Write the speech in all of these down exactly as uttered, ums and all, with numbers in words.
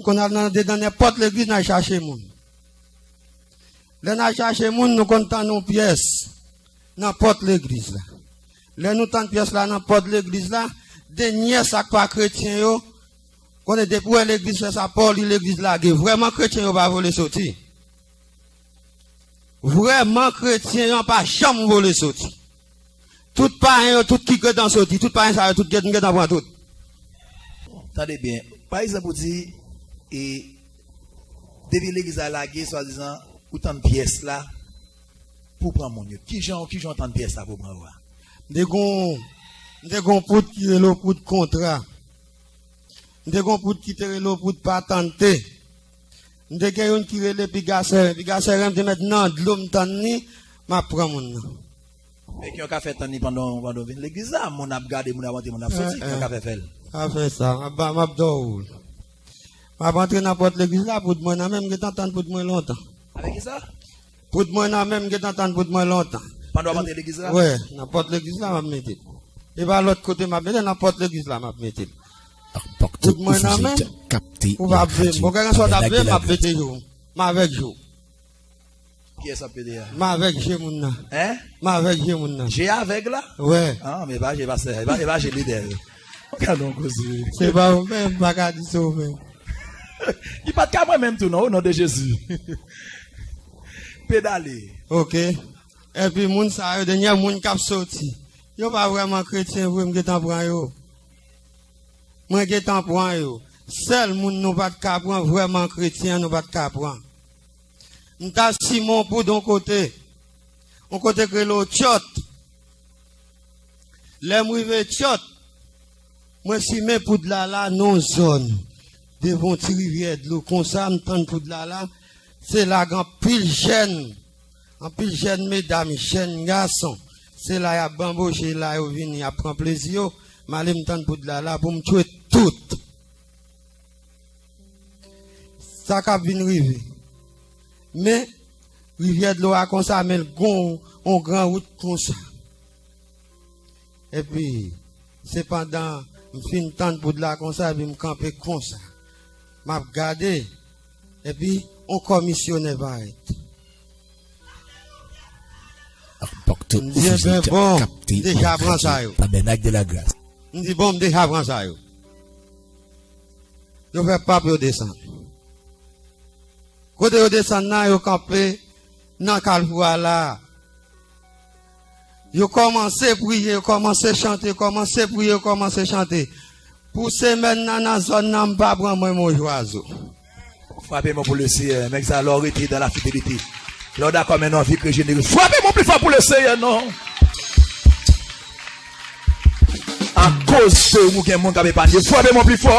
Kon n al nan dedan nenpòt legliz, n al chache moun. Lè n al chache moun, nou konn tann yon pyès nan pòt legliz la. Lè nou tann pyès la nan pòt legliz la, dènyè sa k pa kretyen yo, konnen depi w wè legliz fè sa, pa w li legliz lage. Vrèman kretyen yo pa vole soti. Vrèman kretyen yo pa janm vole soti. Tout payen yo, tout ki gentan soti, tout payen sa yo, tout gentan, gentan pran tout. Tande byen. Pa egzanp, ou di, e, depi legliz la lage, swadizan, ou tann pyès la pou pran moun yo. Kijan, kijan ou tann pyès la pou pran yo a? M te gon, m te gon poud ki rele poud kontra. M te gon poud ki te rele poud patante. M te gen youn ki rele piga seren. Piga seren, m te mèt nan dlo, m tann li, m ap pran moun nan. Men ki yon ka fè tann li pandan, pandan w vin legliz la, moun ap gade, moun ap antre, moun ap soti, ki yon ka fè fè l? Pa fè sa, m ap ba, m ap dòwou. M ap antre nan pòt legliz la, poud mwen nan men, m gentan tann poud mwen lontan. Avèk ki sa? Poud mwen nan men, m gentan tann poud mwen lontan. Pandan w ap antre legliz la? Wè, nan pòt legliz la, m ap mete l. E pa lòt kote m ap mete l, nan pòt legliz la, m ap mete l. Poud mwen nan men, ou pa ap veye m. Bon, kèlkanswa w t ap veye m, m ap mete jou. M avèk jou. Kiyès ap pede a? M avèk je moun nan. Hein? M avèk je moun nan. Je avèg la? Wè. Ah, men e pa je pastè, e pa, e pa je lidè. Gade yon koze. Se pa ou menm, m pa ka di se ou menm. Li pa t ka mwen menm tou non, o non de Jezi. Pedale. Ok. Epi moun sa yo, dènyè moun k ap soti. Yo pa vrèman kretyen vre, m gentan pran yo. Mwen gentan pran yo. Sèl moun nou pa t ka pran, vrèman kretyen, nou pa t ka pran. M t al simen yon poud yon kote. Yon kote k rele Otyòt. Lè m rive Tyòt, mwen simen poud la la nan yon zòn. Devan yon ti rivyè dlo konsa, m tann poud la la. Se la gen anpil jèn, anpil jèn medam, jèn gason. Se la y ap banboche, la yo vini, y ap pran plezi yo. M ale m tann poud la la pou m tchwe tout. Sa k ap vin rive. Men, rivyè dlo a konsa, men l gon yon gran wout konsa. Epi, se pandan m fin tann poud la konsa, epi m kanpe konsa. M ap gade, epi yon kò misyonè parèt. M di, enben, bon, m deja pran sa yo. M di, bon, m deja pran sa yo. Yo fè pap yo desann. Kote yo desann nan, yo kanpe nan kalfou a la. Yo kòmanse priye, yo kòmanse chante, yo kòmanse priye, yo kòmanse chante. Pou semèn nan, nan zòn nan, m pa pran mwen yon jwazo. Frape men pou Leseyè, nèg sa, lè w rete dans la fidélité, lè w dakò mennen yon vi k rejenere, frape men pli fò pou Leseyè non. Akoz de ou, gen moun k ap epanye. Frape men pli fò.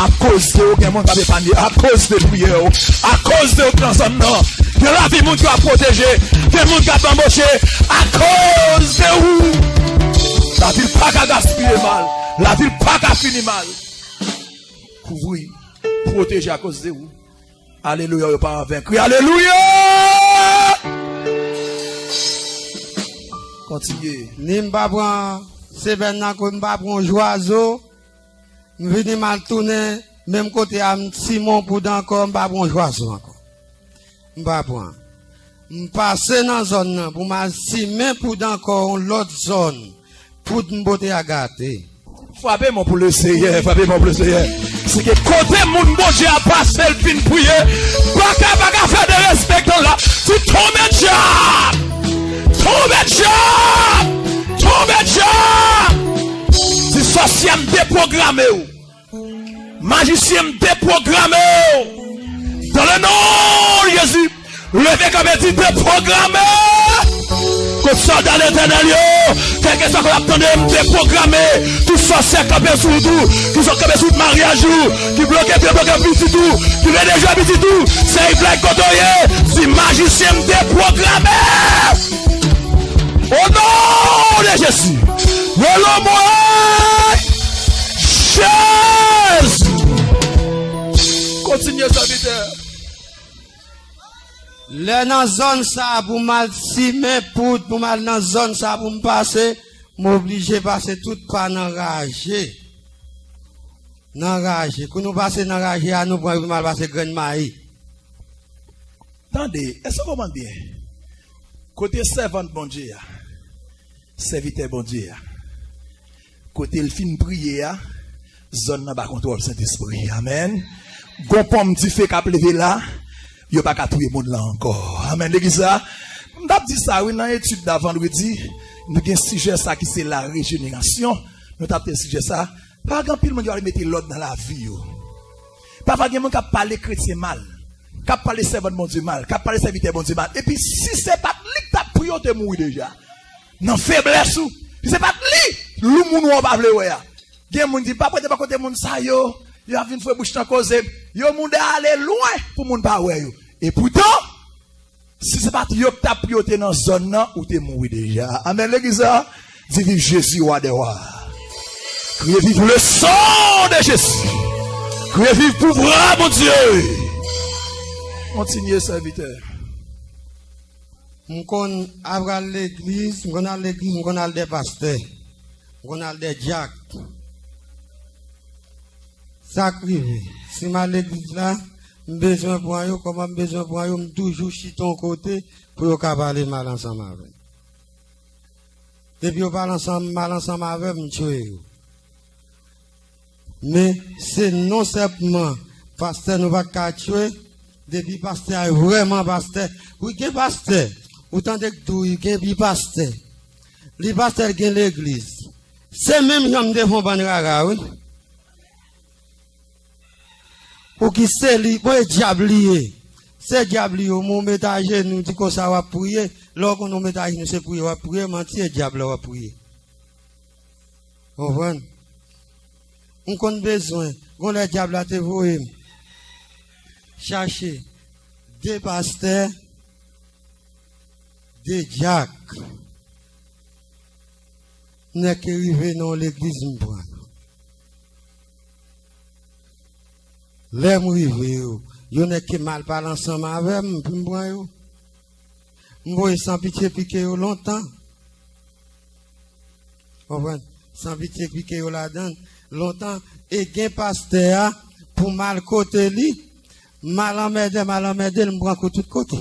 Akoz de ou, gen moun k ap epanye. Akoz de priyè w. Akoz de ou k nan zòn nan. Gen lavi moun ki ap pwoteje. Gen moun k ap anboche. Akoz de ou. Lavi l pa ka gaspiye mal. Lavi l pa ka fini mal. Kouvri. Pwoteje akoz de ou. Alelouya, yo pa anven. Kri alelouya! Kontinye. Ni m pa pran semèn nan, ke m pa pran yon jwazo, m vini m al tounen menm kote a, m simen yon poud ankò, m pa pran yon jwazo ankò. M pa pran. M pase nan zòn nan pou m al simen poud ankò yon lòt zòn. Poud m pote a gate. Frape men pou Leseyè, frape men pou Leseyè. Se ke kote moun Bondye a pase l vin priye, pa ka, pa ka fè derespektan la. Di, tonbe dyab! Tonbe dyab! Tonbe dyab! Di, sòsyè, m depwograme w. Majisyen, m depwograme w. Dans le nom de Jésus. Leve kanpe, di, depwograme. Kot sòlda Letènèl yo, kèlkeswa kote w ap tande m, depwograme. Tout sòsyè kanpe sou wout ou, ki sòt kanpe sou wout maryaj ou, ki bloke, ki bloke pitit ou, ki vle dejwe pitit ou, se Yves la kote w ye, di, majisyen, m depwograme. Au nom de Jésus. Le nom de Jésus. Kontinye, sèvitè. Lè nan zòn sa a pou m al simen poud, pou m al nan zòn sa a pou m pase, m oblije pase tout pa nan raje. Nan raje. Kou nou pase nan raje a, nou pran epi mal pase grenn mayi. Tande, èske w konprann byen? Kote sèvant Bondye a, sèvitè Bondye a, kote l fin priye a, zòn nan ba kontwòl Sentespri. Amèn. Gon pòm dife k ap leve la, yo pa ka touye moun lan ankò. Amèn, legliz la. M t ap di sa, wi, nan etid la vandredi, nou gen sijè sa ki se la rejenerasyon. Nou t ap te sijè sa. Pa gen anpil moun ki pral mete lòd nan lavi yo. Pafwa gen moun k ap pale kretyen mal, k ap pale sèvant Bondye mal, k ap pale sèvitè Bondye mal. Epi si se pa t li k t ap priye, w te mouri deja. Nan feblès ou. Si se pa t li, lou moun ou an pa vle wè a. Gen moun di, "Pa prete bò kote moun sa yo, yo ap vin foure bouch nan koze m." Yo mouda ale lwen pou moun pa wè yo. Epoutan, si se pa t yo k t ap priye w te nan zòn nan, ou te mouri deja. Amèn, legliz la. Di, "Viv Jezi, wa dè wa." Kriye, "Viv le san de Jezi." Kriye, "Viv pouvwa Bondye." Kontinye, sèvitè. M konn al legliz, m konn al legliz, m konn al dè pastè, m konn al dè dyak. Sa k rive? Si m al legliz la, m bezwen pran yo, kòman m bezwen pran yo, m toujou chita yon kote pou yo ka pale mal ansanm avè m. Depi yo pale ansanm, mal ansanm avè m, m tchwe yo. Men, se non sèlman pastè nou pa t ka tchwe, depi pastè a vrèman pastè. Wi, gen pastè, ou tande k di w, gen pi pastè. Li pastè, l gen legliz. Se menm jan m te fè yon bann rara, wi. Ou ki se li, bon, e dyab li ye. Se dyab li ye, ou met ajenou, di konsa w ap priye. Lè w konn ou met ajenou, se priye w ap priye, manti, e dyab la w ap priye. Konprann? M konn bezwen, gon lè dyab la te voye m chache de pastè, de dyak. Nèg ki rive nan yon legliz, m pran yo. Lè m rive yo, yo nèg ki mal pale ansanm avè m, m pran yo. M voye San Pitye pike yo lontan. Konprann? San Pitye pike yo ladan l lontan. E gen pastè a, pou mal kote li, mal anmède, mal anmède l, m pran kou tout kote.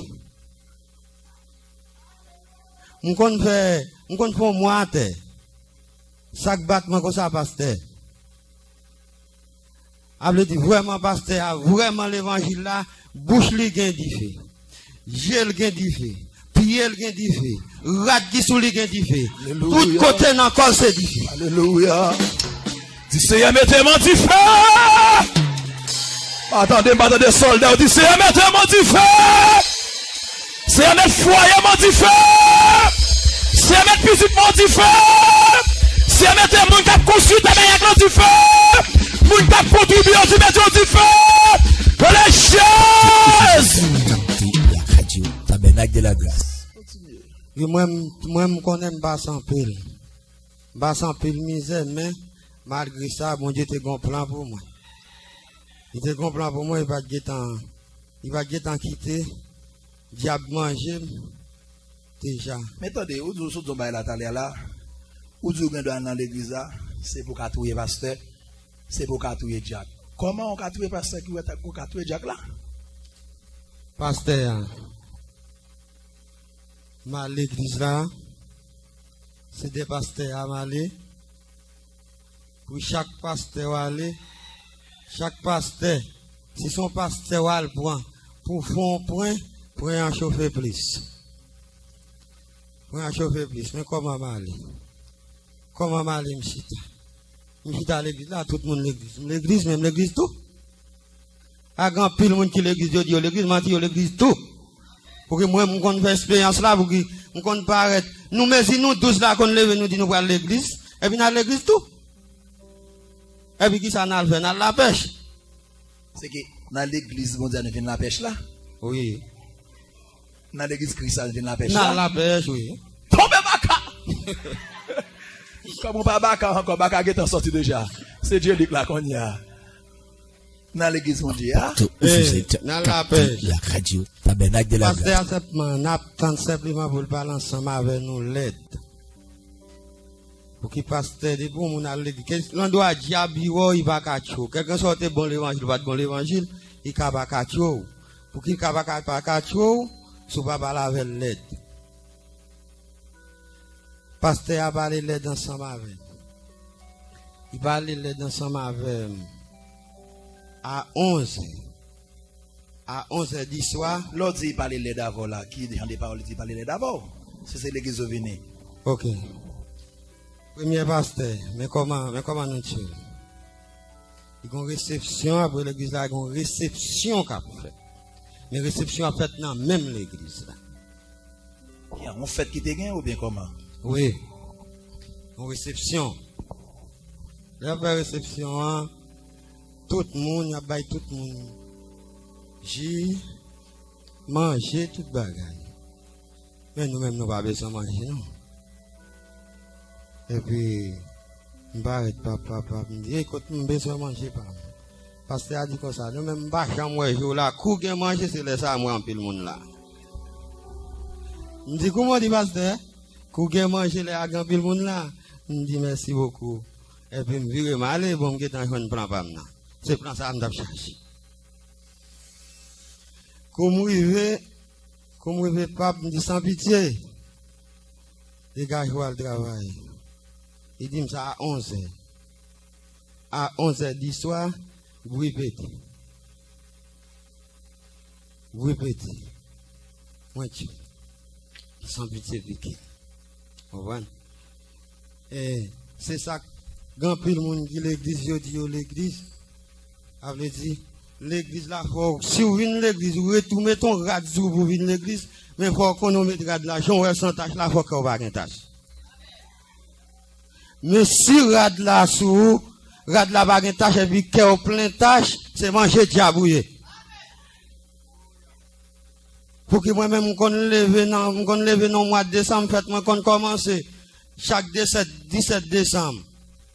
M konn fè, m konn fè yon mwa atè. Sa k bat mwen konsa, pastè? A vle di vrèman pastè a, vrèman levanjil la, bouch li gen dife, je l gen dife, pye l gen dife, rad ki sou li gen dife. Alelouya. Tout kote nan kò l se dife. Alelouya. Di, "Seyè, mete m an dife." Pa tande m, pa tande sòlda yo. Di, "Seyè, mete m an dife." Seyè, met fwaye m an dife. Seyè, met pitit mwen an dife. Seyè, mete moun k ap konstwi tabènak lan an dife. Moun k ap kontribye yo, di, mete yo an dife. Nan non Jezi. Wi, mwen, mwen, m konnen m pase anpil. M pase anpil mizè, men malgre sa, Bondye te gen yon plan pou mwen. Li te gen yon plan pou mwen, li pa t gentan, li pa t gentan kite dyab manje m deja. Men tande, ou di w sot di yon bagay la talè a la, ou di w gen dwa al nan legliz la, se pou w ka touye pastè, se pou w ka touye dyak. Kòman w ka touye pastè ki wè ta, ou ka touye dyak la? Pastè a, m al legliz la, se de pastè a m ale. Pou chak pastè w ale, chak pastè, si se yon pastè w al pran pou fè yon pwen, pwen an chofe plis. Pwen an chofe plis. Men kòman m ale? Kòman m ale, m chita? M chita legliz la, tout moun legliz. M legliz, men m legliz tou. A gen anpil moun ki legliz, yo di yo legliz, manti, yo legliz tou. Pouki mwen, m konn fè eksperyans la, pouki m konn parèt. Nou mezi nou douz la konn leve, nou di nou pral legliz, epi n al legliz tou. Epi kisa n al fè? N al lapèch. Se ke nan legliz Bondye a nou vin lapèch la? Wi. Nan legliz Kris la nou vin lapèch la? N al lapèch, wi. Tonbe baka! Kòm ou pa baka ankò, baka gentan sòti deja. Se Dyelik la kounye a. Nan legliz Bondye a. Tout, eh, nan lapèch. La radio, Tabernacle de la Grâce. Pastè a senpman, n ap tann senpleman pou l pale ansanm avè nou lèd. Pouki pastè, depi yon moun al legliz, kèlkanswa dyab li wè w, li pa ka tchwe w. Kèlkanswa w te bon levanjil, ou pa t bon levanjil, li ka pa ka tchwe w. Pouki li ka pa ka, pa ka tchwe w, si w pa pale avè l lèd. Pastè a pale lèd ansanm avè m. Li pale lèd ansanm avè m a onz è. A onz è di swa. Lè w di li pale lèd avè w la, ki jan de pawòl li di pale lèd avè w? Si se legliz ou vini. Ok. Premye pastè, men kòman, men kòman nou tchwe l. Li gon resepsyon, apre legliz la, gon resepsyon k ap fèt. Men resepsyon ap fèt nan menm legliz la. Ya, yon fèt ki te gen oubyen kòman? Wi. Yon resepsyon. Lè y ap fè resepsyon an, tout moun, y ap bay tout moun ji, manje, tout bagay. Men nou menm, nou pa bezwen manje, non. Epi, m parèt, pap, pap, pap, m di, "Ey, kot m bezwen manje pa m?" Pastè a di konsa, "Nou menm, m pa janm wè jou la, kou gen manje, se lè sa a m wè anpil moun la." M di, "Kouman w di, pastè?" "Kou gen manje lè a gen anpil moun la." M di, "Mèsi bokou." Epi m vire m ale, bon, m gentan jwenn plan pa m nan. Se plan sa a m t ap chache. Kou m rive, kou m rive, pap, m di, "San pitye, degaje w al travay." Li di m sa a onz è. A onz è di swa, bri pete. Bri pete. Mwen tchwe. San pitye pike. Konprann? E, se sa k, gen anpil moun ki legliz, yo di yo legliz. Sa vle di, legliz la fò w, si w vin legliz, ou ret, ou met yon rad sou w pou w vin legliz, men fò w konnen w met rad la, jan w wè l san tach la, fò kè w pa gen tach. Men si rad la sou ou, rad la pa gen tach, epi kè w plen tach, se manje dyab ou ye. Pouki mwen menm, m konn leve nan, m konn leve nan mwa desanm, fèt mwen konn kòmanse chak disèt, disèt desanm.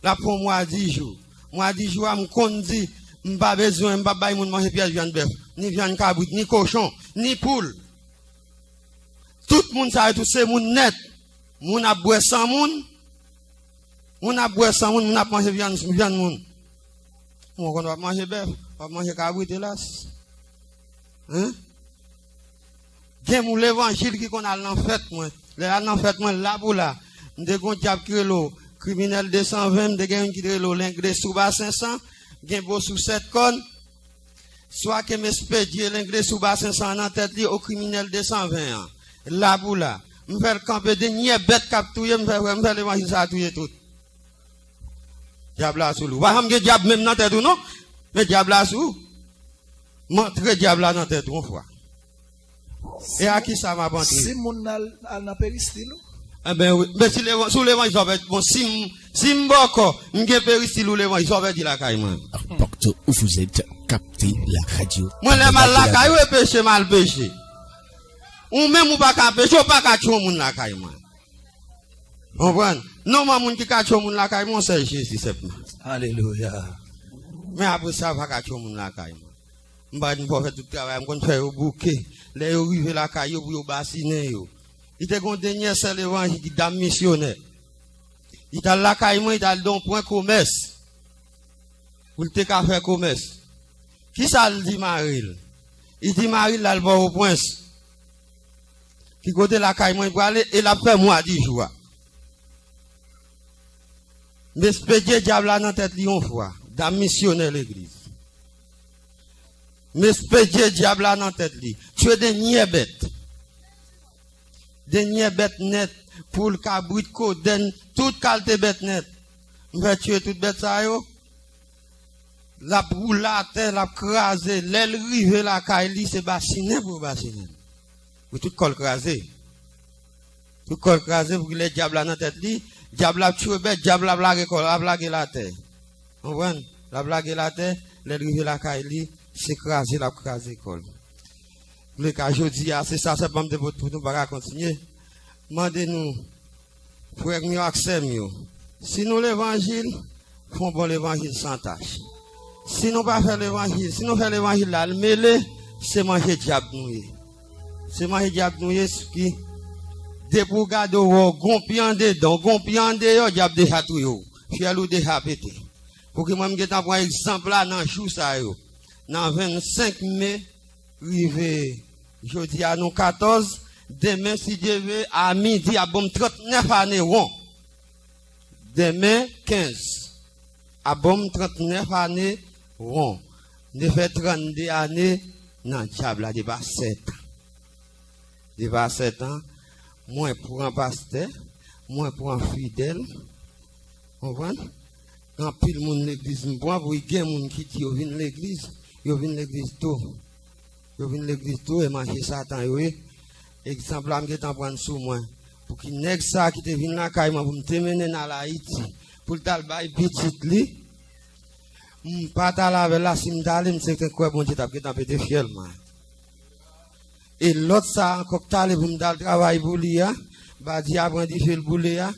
L ap fè yon mwa dis jou. Mwa dis jou a, m konn di, m pa bezwen, m pa bay moun manje pyès vyann bèf, ni vyann kabrit, ni kochon, ni poul. Tout moun sa yo tou se moun nèt. Moun ap bwè san moun. Moun ap bwè san moun, moun ap manje vyann, vyann moun. Mwen konn w ap manje bèf, w ap manje kabrit, elas. Hein? Gen moun levanjil ki konn al nan fèt mwen. Lè al nan fèt mwen, la pou la. M te gon dyab ki rele w kriminèl de san ven, m te gen youn ki te rele w lengle sou ba senk san, gen bo sou sèt kòn. Swa ke m espedye lengle sou ba senk san an nan tèt li o kriminèl de san ven an. La pou la. M fè l kanpe dènyè bèt k ap touye, m fè, m fè levanjil sa a touye tout. Dyab la sou li. Ou pa janm gen dyab menm nan tèt ou non. Men dyab la sou ou. M antre dyab la nan tèt ou yon fwa. E a ki sa m ap antre? Si moun al, al nan peristil ou? Enben wi. Men si levan-, si w levanjil sa w pèdi, bon, si m, si m bòkò, m gen peristil ou levanjil sa w pèdi lakay mwen. Pòkto ou Fouzèt kapte la radyo. Mwen lè m al lakay ou e peche m al peche. Ou menm ou pa ka peche, ou pa ka tchwe yon moun lakay mwen. Konprann? Nòmalman moun ki ka tchwe moun lakay mwen, se Jezi sèlman. Alelouya. Men apre sa, pa ka tchwe moun lakay mwen. M pa di m fò fè tout travay, m konn fè yo bouke. Lè yo rive lakay yo pou yo basinen yo. Li te gon dènyè sè levanjil, dam misyonè. Li t al lakay mwen, li t al nan yon pwen komès. Pou l te ka fè komès. Kisa l di mari l? Li di mari l l al Pòtoprens. Ki kote lakay mwen li prale e l ap fè mwa dis jou a. M espedye dyab la nan tèt li yon fwa. Dam misyonè legliz. M espedye dyab la nan tèt li. Tchwe dènyè bèt. Dènyè bèt nèt. Poul, kabrit, kodèn, tout kalte bèt nèt. M fè tchwe tout bèt sa yo. L ap woule atè, l ap kraze. Lè l rive lakay li, se basinen pou yo basinen l. Pou tout kò l kraze. Tout kò l kraze, pou lè dyab la nan tèt li, dyab la ap tchwe bèt, dyab la ap lage kò l, ap lage l atè. Konprann? L ap lage l atè, lè l rive lakay li, se kraze, l ap kraze kò l. Antouleka, jodi a, se sa sèlman m te pote pou nou, pa ka kontinye. Mande nou, Frè m yo ak sè m yo, si nou levanjil, fè yon bon levanjil san tach. Si nou pa fè levanjil, si nou fè levanjil la al mele, se manje dyab nou ye. Se manje dyab nou ye, ki Depi w gade w wè w gon pye andedan, w gon pye andeyò, dyab deja touye w. Fyèl ou deja pete. Pouki mwen m gentan pran egzanp la nan jou sa yo. Nan vennsenk me, rive jodi a nou katòz, demen si Dye ve, a midi ap ban m trannèf ane won. Demen kenz, ap ban m trannèf ane won. M te fè trannde ane nan dyab la depi a sèt an. Depi a sèt an, mwen pran pastè, mwen pran fidèl, konprann? Anpil moun legliz m pran, pou gen moun ki di yo vin legliz, yo vin legliz tou. Yo vin legliz tou, e manje Satan yo ye. Egzanp la, m gentan pran sou mwen. Pouki nèg sa ki te vin lakay mwen pou m te mennen l al Ayiti, pou l t al bay pitit li, m pa t al avè l la, si m t ale, m sèten kwè Bondye t ap gentan pete fyèl mwen. E lòt sa ankò k t ale pou m t al travay pou li a, badi a pran dife l boule a,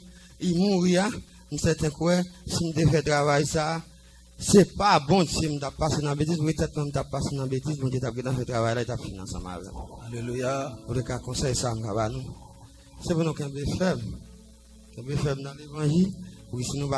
li mouri a, m sèten kwè, si m te fè travay sa, se pa Bondye m t ap pase nan betiz, petèt mwen m t ap pase nan betiz, Bondye t ap gentan fè travay la, li t ap fini ansanm avè m. Alelouya. Antouleka, konsèy sa m ka ba nou, se pou nou kenbe fèm. Kenbe fèm nan levanjil, pou si nou pa